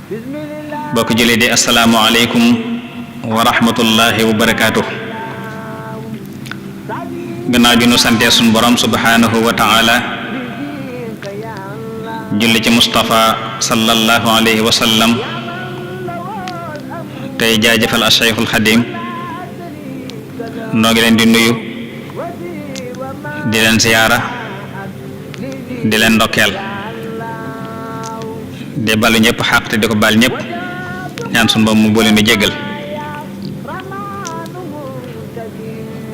bokk julli di assalaamu aleykum wa rahmatullahi wa barakaatuh. gannaaw bi nu santee sunu borom subhanahu wa taala julli ci Mustafa sallallahu alayhi wa sallam tey jaajëfal a Cheikhul Xadim noo ngi leen di nuyu di leen siyaara di leen ndokkeel di balu ñëpp xaq te di ko bal ñëpp ñaan sunu borom mu boole nu jéggal.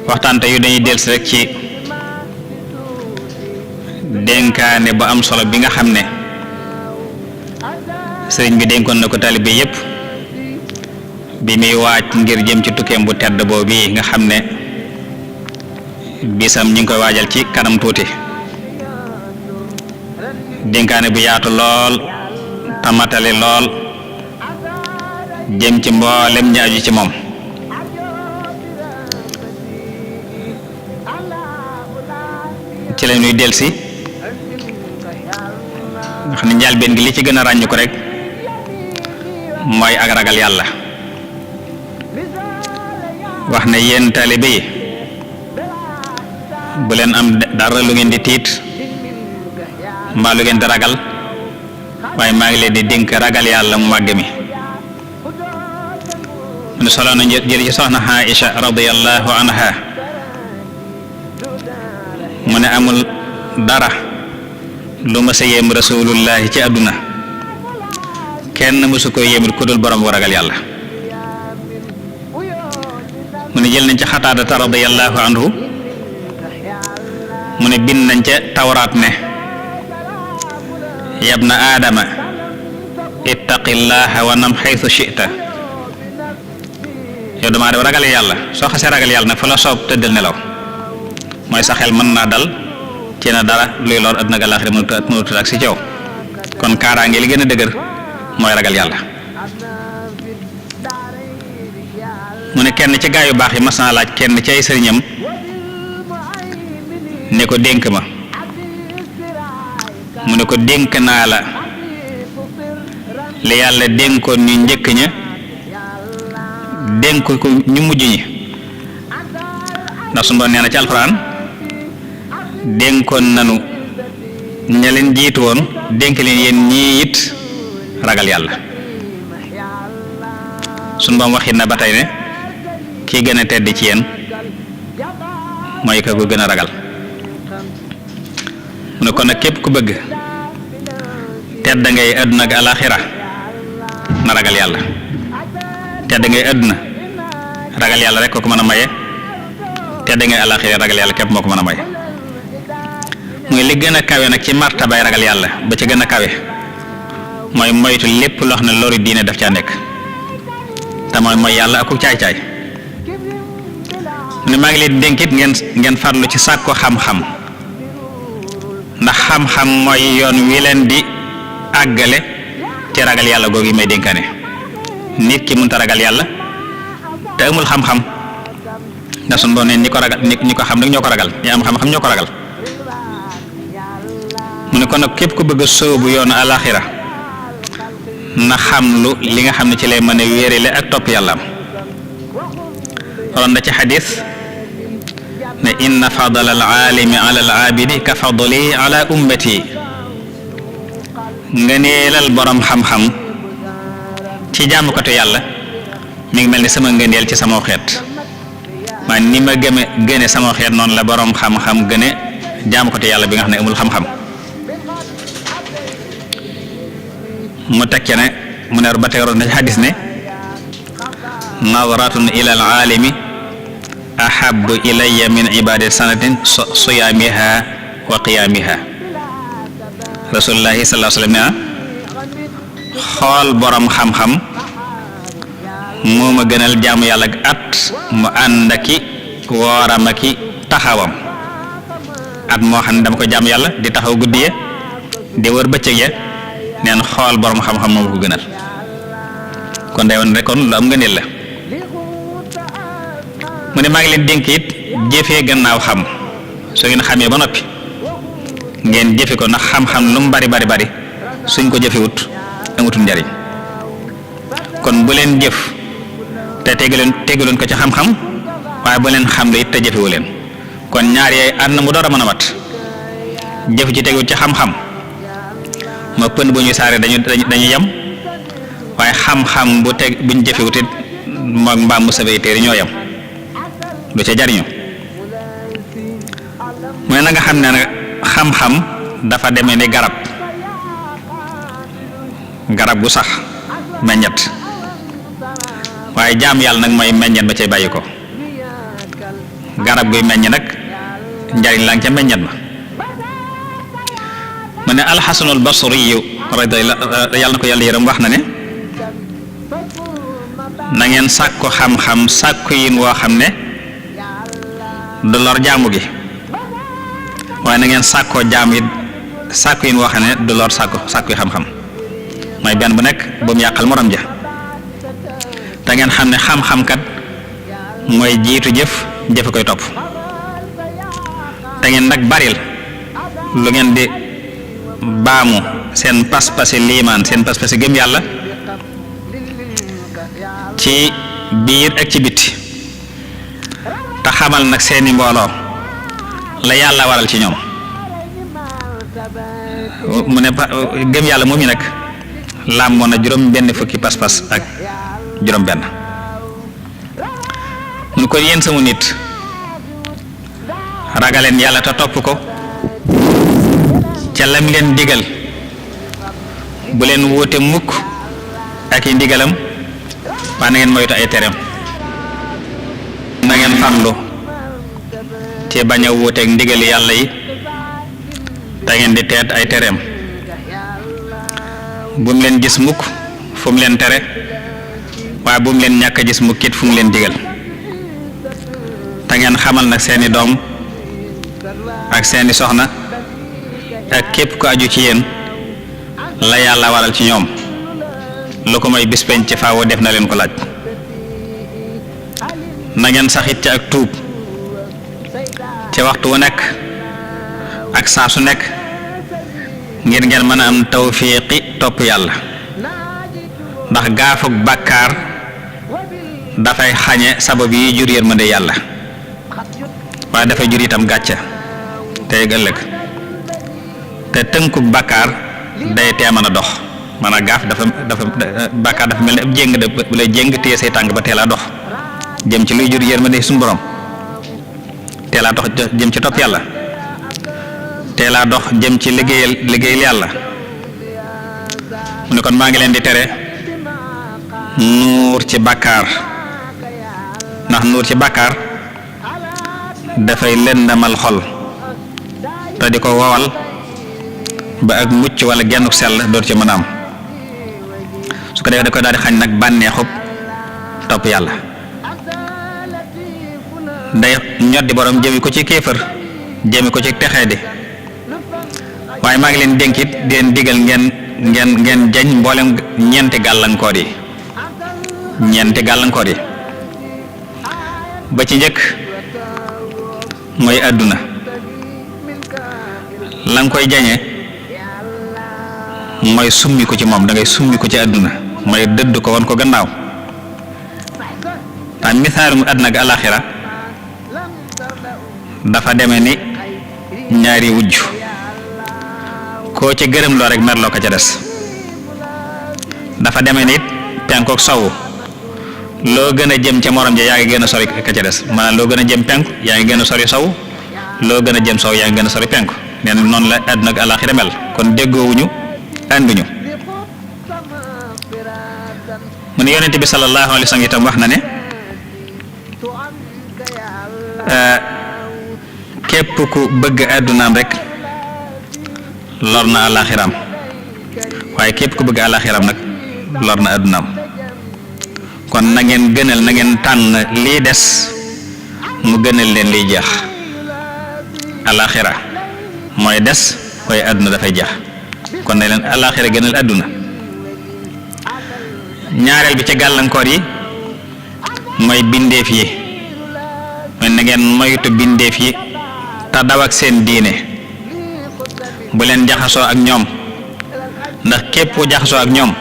waxtaan te yu dañuy dellusi rek ci dénkaane ba am solo bi nga xam ne sëriñ bi dénkoon na ko taalibe yépp bi muy waaj ngir jëm ci tukkeem bu tedd boobu bii nga xam ne bisam ñu ngi koy waajal ci kanam tuuti. dénkaane bu yaatu lool tamatale lool jëm ci mboolem ñi aju ci moom. ci la ñuy delsi nga xam ne njëlbéen gi li ci gën a ràññu ko rek mooy ak ragal yàlla. wax ne yéen taalibe yi bu leen am dara lu ngeen di tiit mbaa lu ngeen di ragal waaye maa ngi leen di dénk ragal yàlla mu màgg mi. mu ne solo na jël ci soxna Aïcha radiyallahu anha mu ne amul dara lu ma sa yéem rasulullahi ci àdduna kenn mësu ko yéemul ku dul borom bu ragal yàlla. mu ne jël nañ ca Xataadata radiyallahu anhu mu ne bind nañ ca tawraat ne yabna aadama ittaqillaha wa nam xaytu shi'ta. yow damaa def ragal yàlla soo xasee ragal yàlla nag fa la soob tëddal nelaw mooy sa xel mën naa dal ci na dara luy lor àddina ak àllaaxira mënut ak si coow kon kaaraange li gën a dëgër mooy ragal yàlla. mu ne kenn ci gaa yu baax yi mas naa laaj kenn ci ay sëriñam ne ko dénk ma mu ne ko dénk naa la li yàlla dénkoon ñu njëkk ña dénk ko ñu mujj ñi ndax sunu Boroom nee na ci alxuraan dénkoon nanu ña leen jiitu woon dénk leen yéen ñii it ragal yàlla. sunu Boroom waxit na ba tey ne kii gën a tedd ci yéen mooy ka ko gën a ragal. mu ne kon nag képp ku bëgg tedd ngay àdduna ak alaaxira na ragal yàlla. tedd ngay àdduna ragal yàlla rek ko ko mën a maye tedd ngay alaaxira ragal yàlla képp moo ko mën a maye. muy li gën a kawe nag ci martabay ragal yàlla ba ci gën a kawe mooy moytu lépp loo xam ne loru diine daf caa nekk te mooy yàlla ak ku caay-caay. mu ne maa ngi leen dénkit ngeen farlu ci sàkko xam-xam ndax xam-xam mooy yoon wi leen di àggale ci ragal yàlla googu yi may dénkaane. nit ki mënta ragal yàlla te amul xam-xam ndax suñu doon ne ñi ko ragal ñi ko xam rek ñoo ko ragal ñi am xam-xam ñoo ko ragal. mu ne kon nag képp ku bëgg a sóobu yoonu alaxira na xam lu li nga xam ne ci lay mën a wéerile ak topp yàlla am. ron na ci xadis ne inna fadala al aalimi ala al aabidi ka fadli ala ummati. nga neelal borom xam-xam ci jaamukatu yàlla mi ngi mel ni sama ngëneel ci sama xeet maa ni ma gëne sama xeet noonu la borom xam-xam gëne jaamukatu yàlla bi nga xam ne amul xam-xam. mu teg ca ne mu ne ba teeroon na ci xadis ne nadratun ila al aalimi ahabbu ilayya min ibadati sanatin siyaamiha wa qiyaamiha. rasulullahi sallallahu alayhi wa sallam xool borom xam-xam moo ma gënal jaamu yàlla ak at mu ànd aki wooram aki taxawam. at moo xam ne dama ko jaamu yàlla di taxaw guddi ya di wër bëccëg ya neen xool borom xam-xam moo ko gënal. kon day woon rek kon lu am ngëneel la. mu ne maa ngi leen dénk it jëfee gannaaw xam su ngeen xamee ba noppi ngeen jëfe ko ndax xam-xam lu mu bari suñ ko jëfewut amutul njariñ kon bu leen jëf te tegaleen ko ci xam-xam waaye bu leen xam le it te jëfewu leen kon ñaar yooyu ànd mu door a mën a mat jëf ci tegu ci xam-xam ma pënd bu ñuy saaree dañu yem waaye xam-xam buñ jëfewut it moom mbaam mu sabee téere ñoo yem du ca jariñu mooy na nga xam ne nag xam-xam dafa demee ni garab gu sax meññet waaye jaam yàlla nag mooy meññet ba cay bàyyi ko garab guy meññ nag njariñ la nga ca meññet ma mu ne alxasanul basri yàlla na ko yàlla yërëm wax na ne na ngeen sàkku xam-xam sàkku yin woo xam ne du lor jaamu gi waaye na ngeen sàkkoo jaam it sàkku yin woo xam ne du lor sàkku yi xam-xam mooy benn bu nekk bu mu yàqal morom ja te ngeen xam ne xam-xam kat mooy jiitu jëf koy topp te ngeen nag baril lu ngeen di baamu seen pas-pasi liimaan seen pas-pasi gëm yàlla ci biir ak ci bitti te xamal nag seeni mbooloo la yàlla waral ci ñoom mu ne gëm yàlla moom yi nag làmboon na juróom benn fukki pas-pas ak juróom benn mun ko yéen sama nit ragaleen yàlla te topp ko ca lam leen digal bu leen wuute mukk ak i ndigalam waa na ngeen moytu ay tereem na ngeen farlu te bañ a wuuteeg ndigali yàlla yi te ngeen di teet ay tereem bu mu leen gis mukk fu mu leen tere waaye bu mu leen ñàkk a gis mukk it fu mu leen digal te ngeen xamal nag seeni doom ak seeni soxna ak képp ku aju ci yéen la yàlla waral ci ñoom lu ko may bis penc ci faaw def na leen ko laaj na ngeen saxit ci ak tuub ci waxtu wu nekk ak saa su nekk ngir ngeen mën a am tawfiqi topp yàlla ndax gaafug bàkkaar dafay xañe sabab yi jur yërmande yàlla waaye dafay jur itam gàcce tey ëllëg te tënku bàkkaar day tee mën a dox maanaam gaaf dafa bàkkaar dafa mel ne ab jéng de bu lay jéng téye say tànk ba teelaa dox jëm ci luy jur yërmande suñu borom teelaa dox jëm ci topp yàlla teelaa dox jëm ci liggéeyal yàlla mu ne kon maa ngi leen di tere nuur ci bàkkaar ndax nuur ci bàkkaar dafay lëndamal xol te di ko wowal ba ak mucc wala gennuk sell door ci mën a am su ko defee da koy daal di xañ nag bànneexub topp yàlla day ñoddi borom jëmi ko ci kéefër jëmi ko ci texee di waaye maa ngi leen dénkit di leen digal ngeen jañ mboolem ñeenti gàllankoor yi ba ci njëkk mooy àdduna la nga koy jañee mooy summi ko ci moom da ngay summi ko ci àdduna mooy dëdd ko won ko gannaaw ta misaalum àdduna ak alaxira dafa deme ni ñaari wujj koo ci gërëm loo rek merloo ko ca des dafa deme ni penkook sowu loo gën a jëm ca morom ja yaa ngi gën a sori ka ca des maanaam loo gën a jëm penku yaa ngi gën a sori sow loo gën a jëm sow yaa ngi gën a sori penku nee na noonu la àdduna ak alaxira mel kon déggoowuñu ànduñu mu ne yonent bi sallallahu alayhi wa sallam itam wax na ne képp ku bëgg àddunaam rek lor na alaxiraam waaye képp ku bëgg alaxiraam nag lor na àddunaam kon na ngeen gënal na ngeen tànn lii des mu gënal leen liy jeex alaxira mooy des waaye àdduna dafay jeex kon ne leen alaxira gënal àdduna ñaareel bi ci gàllankoor yi mooy bindeef yi mooy na ngeen moytu bindeef yi te daw ak seen diine bu leen jaxasoo ak ñoom ndax képp ku jaxasoo ak ñoom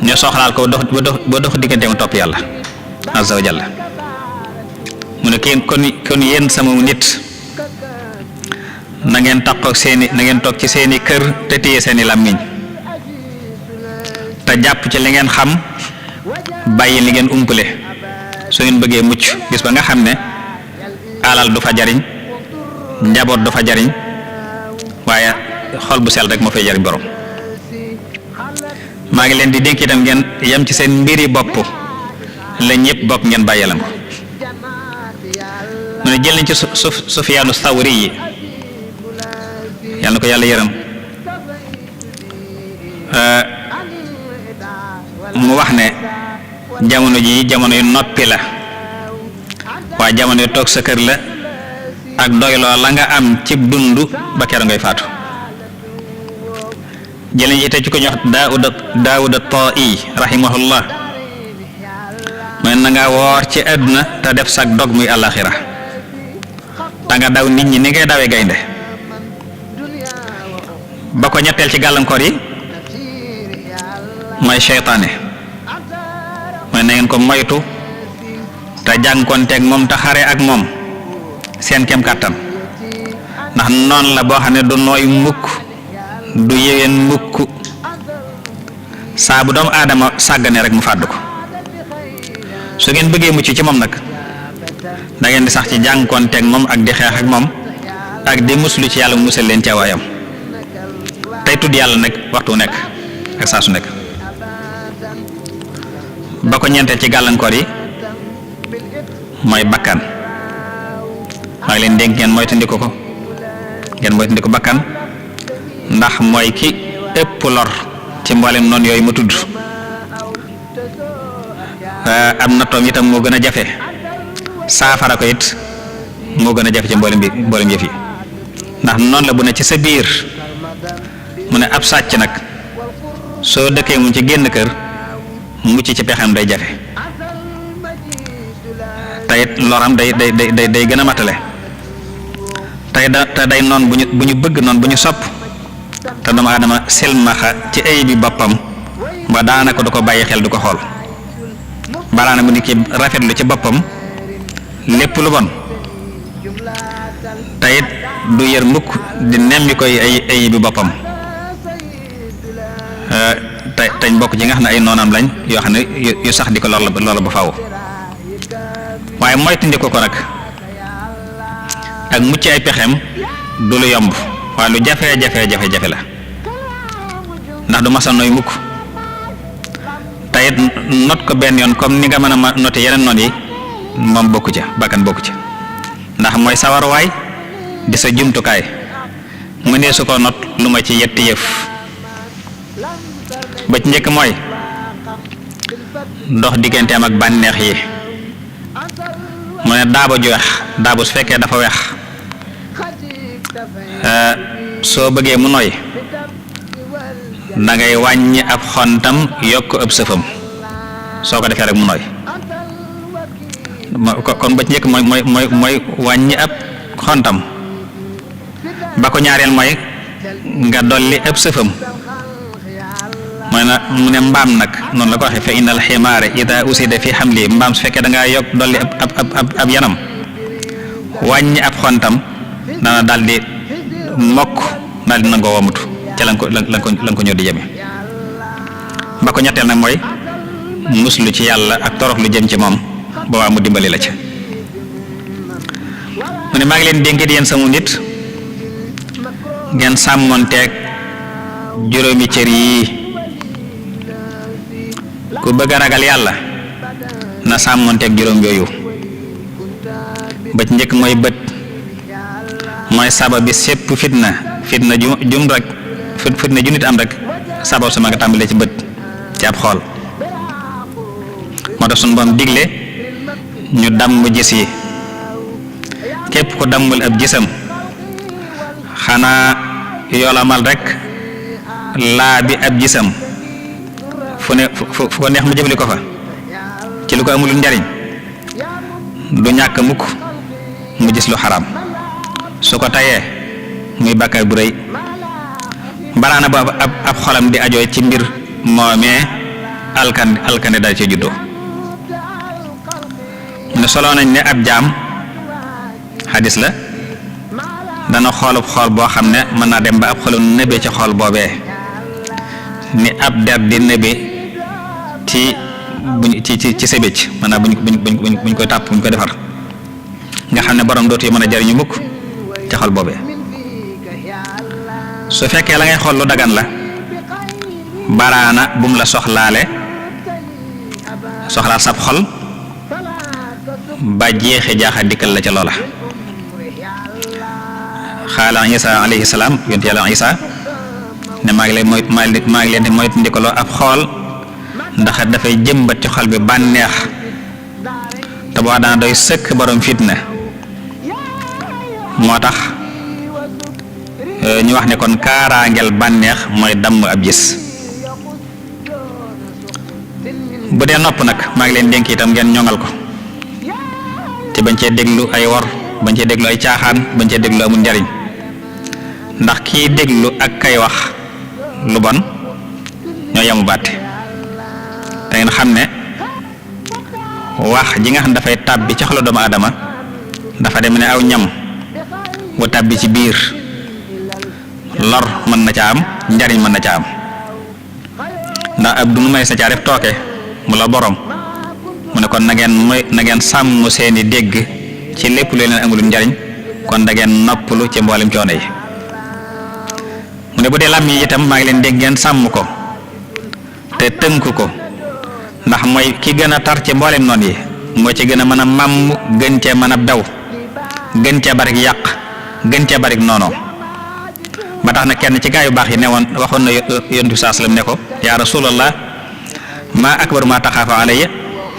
ñu soxlaal ko ba dox diggante mu topp yàlla azza wa jalla. mu ne kon yéen sama nit na ngeen toog ci seeni kër te téye seeni làmmiñ te jàpp ci li ngeen xam bàyyi li ngeen umpale su ngeen bëggee mucc bis ba nga xam ne alal du fa jariñ, njaboot du fa jariñ, waaye xol bu sell rek moo fay jariñ borom. maa ngi leen di dénk itam ngeen yem ci seen mbiri bopp la ñëpp bokk ngeen bàyyeelam ko. mu ne jël nañ ci Sufyaanu Sawri yi yàlla na ko yàlla yërëm mu wax ne jamono ji jamono yu noppi la waaye jamono yu toog sa kër la ak doyloo la nga am cib dund ba keroog ngay faatu. jëleñ ite ci ko ñu wax Daawud at-Taa'i rahimahullah mooy na nga woor ci àdduna te def sag dog muy àllaxira te nga daw nit ñi ni ngay dawee gaynde. ba ko ñetteel ci gàllankoor yi mooy seytaane mooy na ngeen ko moytu te jànkoonteeg moom te xare ak moom seen kem kàttan ndax noon la boo xam ne du nooy mukk du yéwén mukk saa bu doomu aadama sàggane rek mu fàdd ko. su ngeen bëggee mucc ci moom nag da ngeen di sax ci jànkoonteeg moom ak di xeex ak moom ak di muslu ci yàlla mu musal leen ci awaayam tey tudd yàlla nag waxtu nekk ak saa su nekk. ba ko ñeenteel ci gàllankoor yi mooy bakkan maa ngi leen dénk ngeen moytandiku ko ngeen moytandiku bakkan ndax mooy ki ëpp lor ci mboolem noonu yooyu ma tudd. am na toom itam moo gën a jafe saafara ko it moo gën a jafe ci mboolem yëf yi ndax noonu la bu ne ci sa biir. mu ne ab sàcc nag soo dëkkee mu ci génn kër mucc ci pexem day jafe tayit loram day gën a matale te day noon bu ñu bëgg noon bu ñu sopp te doomu aadama silmaxa ci ay bi boppam ba daanaka du ko bàyyi xel du ko xool balaana mu ni ki rafetlu ci boppam lépp lu bon tayit du yër mukk di nemmi koy ay bi boppam te bokk ci nga xam ne ay noonam lañ yoo xam ne yu sax di ko loola ba faaw waaye moytandi ko nag ak mucc ay pexeem du lu yomb waaye lu jafe la ndax du masa nooy mukk te it not ko benn yoon comme ni nga mën a noté yeneen noon yi moom bokku ca bakkan bokku ca ndax mooy sawarwaay di sa jumtukaay mu ne su ko not lu ma ci yetti yëf. ba ci njëkk mooy dox digganteem ak bànneex yi mu ne daaba ju weex daaba su fekkee dafa weex soo bëggee mu noy da ngay wàññi ab xontam yokk ab sëfam soo ko defee rek mu noy kon ba ci njëkk mooy wàññi ab xontam. ba ko ñaareel mooy nga dolli ab sëfam mooy na mu ne mbaam nag noonu la ko waxee fa innal ximaare ida usida fi xamli mbaam su fekkee da ngaa yokk dolli ab yanam wàññi ab xontam dana daal di mokk daal di nangoo wamutu ca la nga ko ñëw di jëme. ba ko ñetteel nag mooy muslu ci yàlla ak torox lu jëm ci moom ba waa mu dimbali la ca. mu ne maa ngi leen dénk yéen sama nit ngeen sàmmonteeg juróomi cër yii ku bëgg a ragal yàlla na sàmmonteeg juróom yooyu. ba ci njëkk mooy bët mooy sabab bi sépp fitna jum rek fitna ju nit am rek sabab sama nga tàmbalee ci bët ci ab xool. moo tax sunu Boroom digle ñu damm gis yi képp ko dammul ab gisam xanaa yoolamal rek laa bi ab gisam fu ko neex mu jëfali ko fa ci lu ko amul njariñ du ñàkk mukk mu gis lu xaraam su ko tayee muy bàkkaar bu rëy. baraana ba ab xolam di ajoo ci mbir moomee alkande daal ci juddoo. mu ne solo nañ ne ab jaam xadis la dana xoolub xool boo xam ne mën naa dem ba ab xolu nëbee ci xool boobee ni ab der di nëbee ci sa bëcc maanaam buñ koy tàpp buñ koy defar nga xam ne borom dootu mën a jariñu mukk ci xol boobee. su fekkee la ngay xool lu dagan la baraana bum la soxlaal sab xol ba jeexe jaaxa dikkal la ca loola. xaala Isa alayhi salaam yonent yàlla Isa ne maa ngi leen di moytu ndikaloo ab xool ndax dafay jëmbat ci xol bi bànneex te boo dana doy sëkk borom fitna. moo tax ñu wax ne kon kaaraangeel bànneex mooy damm ab gis. bu dee nopp nag maa ngi leen dénk itam ngeen ñoŋal ko te bañ cee déglu ay wor bañ cee déglu ay caaxaan bañ cee déglu amul njariñ ndax kii déglu ak kay wax lu bon ñoo yamu bàtte. te ngeen xam ne wax ji nga xam dafay tàbbi ci xolu doomu aadama dafa dem ne aw ñam bu tàbbi ci biir lor mën na ca am njariñ mën na ca am ndax ab du nu may sa caa def tooke mu la borom mu ne kon na ngeen sàmm seeni dégg ci lépp lu leen amul njariñ kon da ngeen noppalu ci mboolem coono yi. mu ne bu dee làmmiñ itam maa ngi leen dégg ngeen sàmm ko te tënk ko ndax mooy ki gën a tar ci mboolem noon yi moo ci gën a mën a màmm gën cee mën a bew gën cee barik yàq gën cee barik noonu. ba tax na kenn ci gaa yu baax yi ne woon waxoon na yonent bi sallam ne ko yaa rasulallah maa akbar ma taxaafa alayya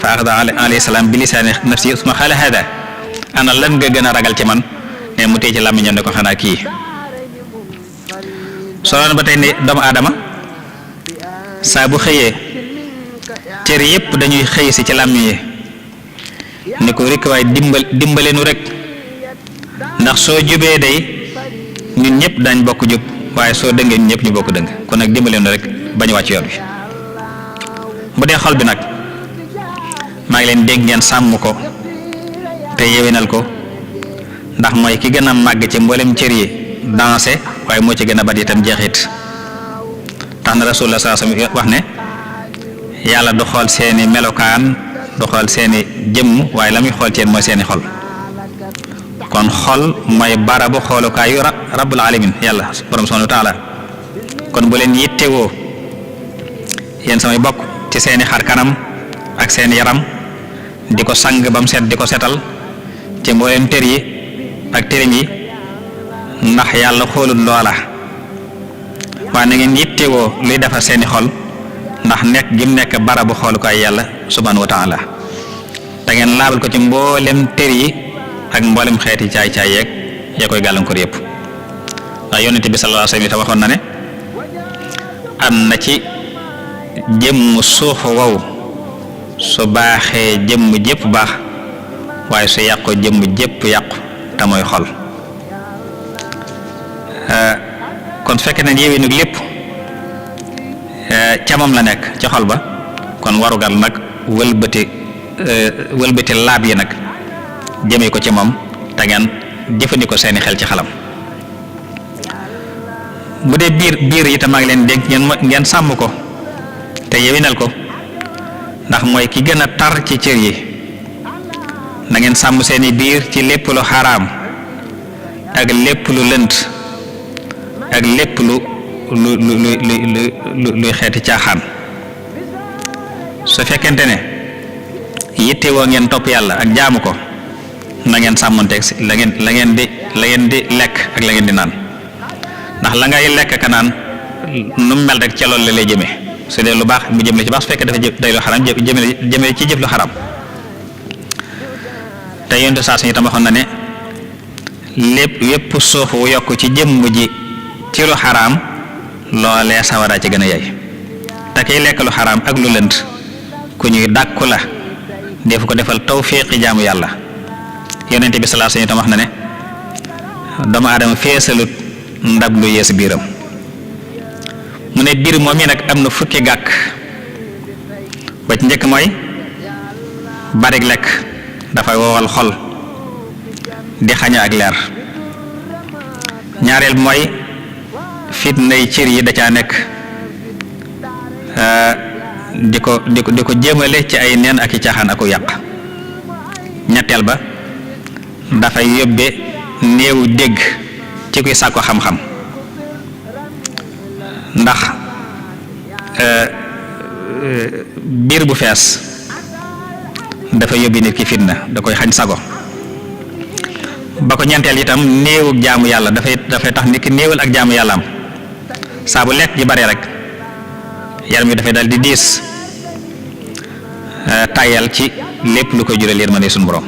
fa axada alayhi salaam bi lisaani nafsi suma xaala hada ana lan nga gën a ragal ci man ne mu téye ci làmmiñam ne ko xanaa kii. solo ba tey ne doomu aadama saa bu xëyee cër yépp dañuy xëy si ci làmmiñ yi ni ko rekk waaye dimbaleenu rek ndax soo jubee day ñun ñëpp dañ bokk jub waaye soo dëngee ñun ñëpp ñu bokk dëng kon nag dimbaleenu rek bañ wàcc yoon wi. bu dee xol bi nag maa ngi leen dégg ngeen sàmm ko te yewinal ko ndax mooy ki gën a màgg ci mboolem cër yi dansé waaye moo ci gën a bari itam jeexit. tax na rasulullah sallallahu alayhi wasallam wax ne yàlla du xool seeni melokaan du xool seeni jëmm waaye la muy xool ci mooy seeni xol. kon xol mooy barabu xoolukaayu rabbul alamin yàlla borom subhanahu wa taala. kon bu leen yittewoo yéen samay bokk ci seeni xar kanam ak seeni yaram di ko sang ba mu set di ko setal ci mbooleem tër yi ak tëriñ yi ndax yàlla xoolul loola. waaye na ngeen yittewoo luy defar seeni xol ndax nekk gim nekk barabu xoolukaay yàlla subhanahu wa taala. te ngeen laabal ko ci mboolem tër yi ak mboolem xeeti caay-caay yeeg yaa koy gàllankoor yëpp. ndax yonent bi sallallahu alayhi wasallam waxoon na ne am na ci jëmm suuf wow su baaxee jëmm jépp baax waaye su yàqu jëmm jépp yàqu te mooy xol. kon su fekkee ne yéwénu lépp ca moom la nekk ca xol ba kon warugal nag wëlbati laab yi nag jëmee ko ci moom te ngeen jëfandikoo seeni xel ci xalam. bu dee biir itam maa ngi leen dégg ngeen sàmm ko te yewinal ko ndax mooy ki gën a tar ci cër yi. na ngeen sàmm seeni biir ci lépp lu xaraam ak lépp lu lënt ak lépp luy xeeti caaxaan. su fekkente ne yittewoo ngeen topp yàlla ak jaamu ko na ngeen sàmmonteeg la ngeen di lekk ak la ngeen di naan ndax la ngay lekk ka naan nu mu mel rek ca loolu la lay jëmee. su dee lu baax mu jëm la ci baax su fekkee dafa day lu xaram jëmee ci jëf lu xaram. te yonent saa suñu tam waxoon na ne yépp suuf wu yokk ci jëmm ji ci lu xaraam loolee sawara ci gën a yey. te kiy lekk lu xaraam ak lu lënt ku ñuy dàkku la def ko defal tawfiqi jaamu yàlla. yonent bi sallallahu alayhi wasallam tam wax na ne doomu aadama feesalut ndab lu yees biiram. mu ne biir moom yi nag am na fukki gàkk ba ci njëkk mooy barig lekk dafay wowal xol di xaña ak leer. ñaareel mooy fitnay cër yi da caa nekk di ko jëmale ci ay neen ak i caaxaan aku yàq. ñetteel ba dafay yóbbe néewu dégg ci kuy sàkku xam-xam ndax biir bu fees dafa yóbbi nit ki fitna da koy xañ sago. ba ko ñeenteel itam néewu jaamu yàlla dafay tax nit ki néewal ak jaamu yàlla am saa bu lekk ji bare rek yaram wi dafay dal di diis tàyyal ci lépp lu koy jural yërmande suñu borom.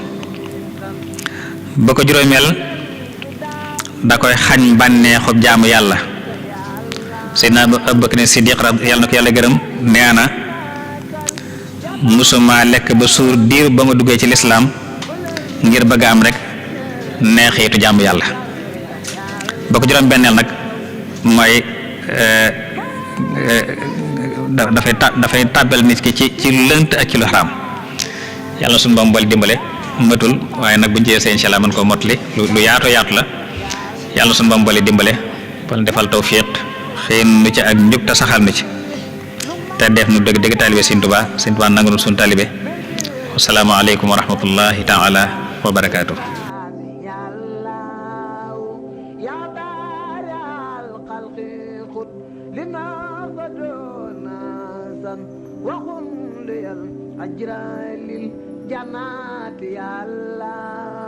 ba ko juróomeel da koy xañ bànneexub jaamu yàlla. Seydina Abubakar Siddiq yàlla na ko yàlla gërëm nee na musuma lekk ba suur diir ba ma duggee ci lislaam ngir bëgg am rek neexiitu jaamu yàlla. ba ko juróom benneel nag mooy dafay tàbbal nit ki ci lënt ak ci lu xaraam. yàlla suñu bam boole dimbale matul waaye nag buñ ci seen insha Allah mën koo motli lu yaatu yaatu la. yàlla suñu bam boole dimbale kon defal tawfiq xëy nu ci ak njub te saxal nu ci te def nu dëgg dëgg taalibe Sëriñ Tuubaa nangu nu suñu taalibe. Assalaamu aleykum wa rahmatullahi taala wa barakaatuh. وخلي الأجر للجنات يا الله